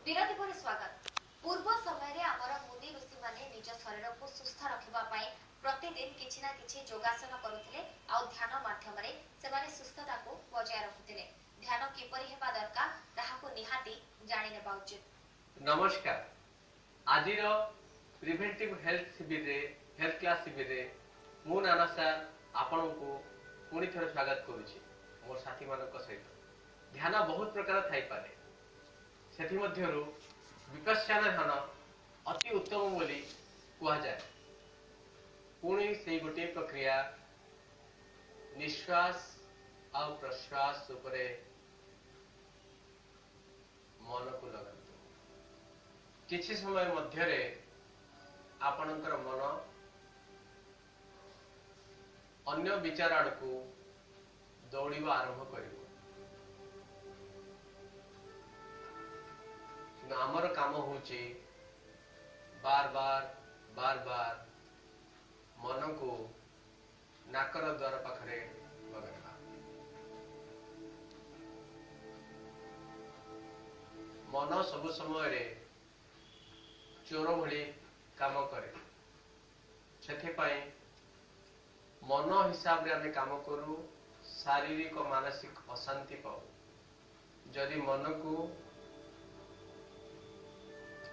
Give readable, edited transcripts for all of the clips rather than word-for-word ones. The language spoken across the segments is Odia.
ବିରତି ପରେ ସ୍ୱାଗତ। ପୂର୍ବ ସମୟରେ ଆମର ମୁନି ଋଷିମାନେ ନିଜ ଶରୀରକୁ ସୁସ୍ଥ ରଖିବା ପାଇଁ ପ୍ରତିଦିନ କିଛି ନା କିଛି ଯୋଗାସନ କରୁଥିଲେ ଆଉ ଧ୍ୟାନ ମାଧ୍ୟମରେ ସେମାନେ ସୁସ୍ଥତାକୁ ବଜାୟ ରଖୁଥିଲେ। ଧ୍ୟାନ କିପରି ହେବା ଦରକାର, ତାହାକୁ ନିହାତି ଜାଣିନେବା ଉଚିତ। ନମସ୍କାର। ଆଜିର ପ୍ରିଭେଣ୍ଟିଭ ହେଲ୍ଥ ଶିବିରରେ, ହେଲ୍ଥ କ୍ଲାସ୍ ଶିବିରରେ ମୁଁ ନାନା ସାର୍ ଆପଣଙ୍କୁ ପୁଣି ଥରେ ସ୍ୱାଗତ କରୁଛି ମୋ ସାଥୀମାନଙ୍କ ସହିତ। ଧ୍ୟାନ ବହୁତ ପ୍ରକାର ଥାଇପାରେ, ସେଥିମଧ୍ୟରୁ ବିପଶ୍ୟନା ଧ୍ୟାନ ଅତି ଉତ୍ତମ ବୋଲି କୁହାଯାଏ। ପୁଣି ସେଇ ଗୋଟିଏ ପ୍ରକ୍ରିୟା, ନିଶ୍ୱାସ ଆଉ ପ୍ରଶ୍ୱାସ ଉପରେ ମନକୁ ଲଗାନ୍ତୁ। କିଛି ସମୟ ମଧ୍ୟରେ ଆପଣଙ୍କର ମନ ଅନ୍ୟ ବିଚାର ଆଡ଼କୁ ଦୌଡ଼ିବା ଆରମ୍ଭ କରିବ। କିନ୍ତୁ ଆମର କାମ ହେଉଛି ବାର ବାର ବାର ବାର ମନକୁ ନାକର ଦ୍ୱାର ପାଖରେ ଲଗାଇବା। ମନ ସବୁ ସମୟରେ ଚୋର ଭଳି କାମ କରେ। ସେଥିପାଇଁ ମନ ହିସାବରେ ଆମେ କାମ କରୁ, ଶାରୀରିକ ମାନସିକ ଅଶାନ୍ତି ପାଉ। ଯଦି ମନକୁ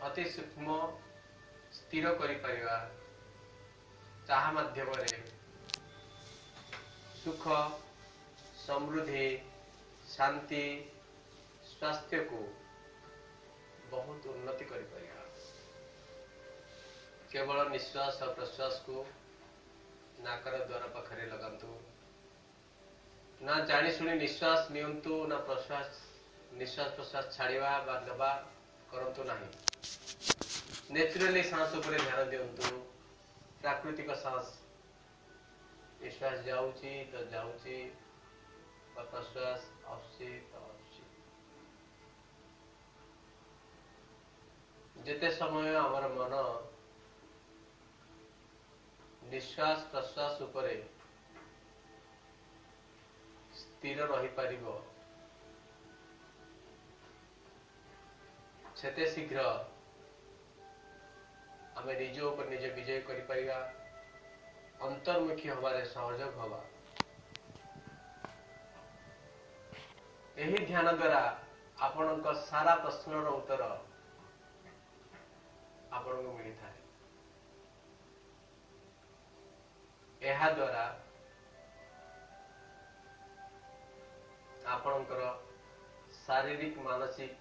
ଅତି ସୂକ୍ଷ୍ମ ସ୍ଥିର କରିପାରିବା, ତାହା ମାଧ୍ୟମରେ ସୁଖ, ସମୃଦ୍ଧି, ଶାନ୍ତି, ସ୍ୱାସ୍ଥ୍ୟକୁ ବହୁତ ଉନ୍ନତି କରିପାରିବା। କେବଳ ନିଶ୍ୱାସ ଆଉ ପ୍ରଶ୍ୱାସକୁ ନାକର ଦ୍ୱାର ପାଖରେ ଲଗାନ୍ତୁ। ନା ଜାଣିଶୁଣି ନିଶ୍ୱାସ ନିଅନ୍ତୁ, ନା ପ୍ରଶ୍ୱାସ, ନିଶ୍ୱାସ ପ୍ରଶ୍ୱାସ ଛାଡ଼ିବା ବା ନେବା କରନ୍ତୁ ନାହିଁ। ନ୍ୟାଚୁରାଲି ଶ୍ୱାସ ଉପରେ ଧ୍ୟାନ ଦିଅନ୍ତୁ। ପ୍ରାକୃତିକ ଶ୍ୱାସ, ନିଶ୍ୱାସ ଯାଉଛି ତ ଯାଉଛି ବା ପ୍ରଶ୍ୱାସ ଆସୁଛି ତ ଆସୁଛି। ଯେତେ ସମୟ ଆମର ମନ ନିଶ୍ୱାସ ପ୍ରଶ୍ୱାସ ଉପରେ ସ୍ଥିର ରହିପାରିବ, ସେତେ ଶୀଘ୍ର ଆମେ ନିଜ ଉପରେ ନିଜେ ବିଜୟ କରିପାରିବା, ଅନ୍ତର୍ମୁଖୀ ହବାରେ ସହଯୋଗ ହବା। ଏହି ଧ୍ୟାନ ଦ୍ୱାରା ଆପଣଙ୍କ ସାରା ପ୍ରଶ୍ନର ଉତ୍ତର ଆପଣଙ୍କୁ ମିଳିଥାଏ। ଏହା ଦ୍ୱାରା ଆପଣଙ୍କର ଶାରୀରିକ, ମାନସିକ,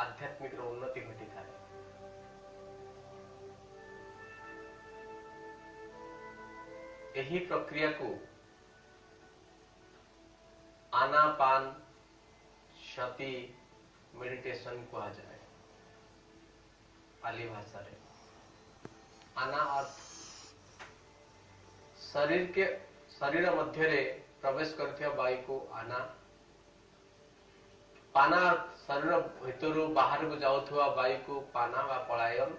ଆଧ୍ୟାତ୍ମିକର ଉନ୍ନତି ଘଟିଥାଏ। ଏହି ପ୍ରକ୍ରିୟାକୁ ଆନାପାନ ସତି ମେଡିଟେସନ କୁହାଯାଏ ପାଲି ଭାଷାରେ। ଆନା ଅର୍ଥ ଶରୀର କେ ଶରୀର ମଧ୍ୟରେ ପ୍ରବେଶ କରୁଥିବା ବାୟୁକୁ ଆନା, ପାନା ଅର୍ଥ ଶରୀର ଭିତରୁ ବାହାରକୁ ଯାଉଥିବା ବାୟୁକୁ ପାନା ବା ପଳାୟନ,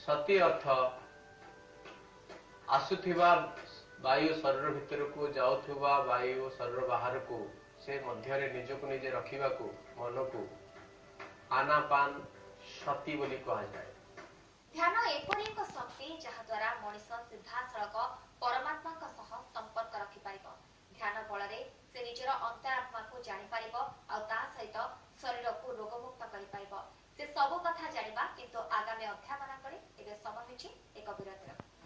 ସତି ଅର୍ଥ ଆସୁଥିବା ବାୟୁ ଶରୀର ଭିତରକୁ, ଯାଉଥିବା ବାୟୁ ଶରୀର ବାହାରକୁ, ସେ ମଧ୍ୟରେ ନିଜକୁ ନିଜେ ରଖିବାକୁ ମନକୁ ଆନାପାନ ସତି ବୋଲି କୁହାଯାଏ। ଧ୍ୟାନ ଏପରି ଏକ ଶକ୍ତି, ଯାହାଦ୍ୱାରା ମଣିଷ ସିଧାସଳଖ ପରମାତ୍ମାଙ୍କ ସହ ସମ୍ପର୍କ ରଖିପାରିବ। ଧ୍ୟାନ ବଳରେ ସେ ନିଜର ଅନ୍ତରାତ୍ମାକୁ ଜାଣିପାରିବ ଆଉ ତା ସହିତ ଶରୀରକୁ ରୋଗମୁକ୍ତ କରିପାରିବ। ସେ ସବୁ କଥା ଜାଣିବା, କିନ୍ତୁ ଆଗାମୀ ଅଧ୍ୟାୟମାନଙ୍କରେ। ଏବେ ସମୟ ହୋଇଛି ଏକ ବିରତିର।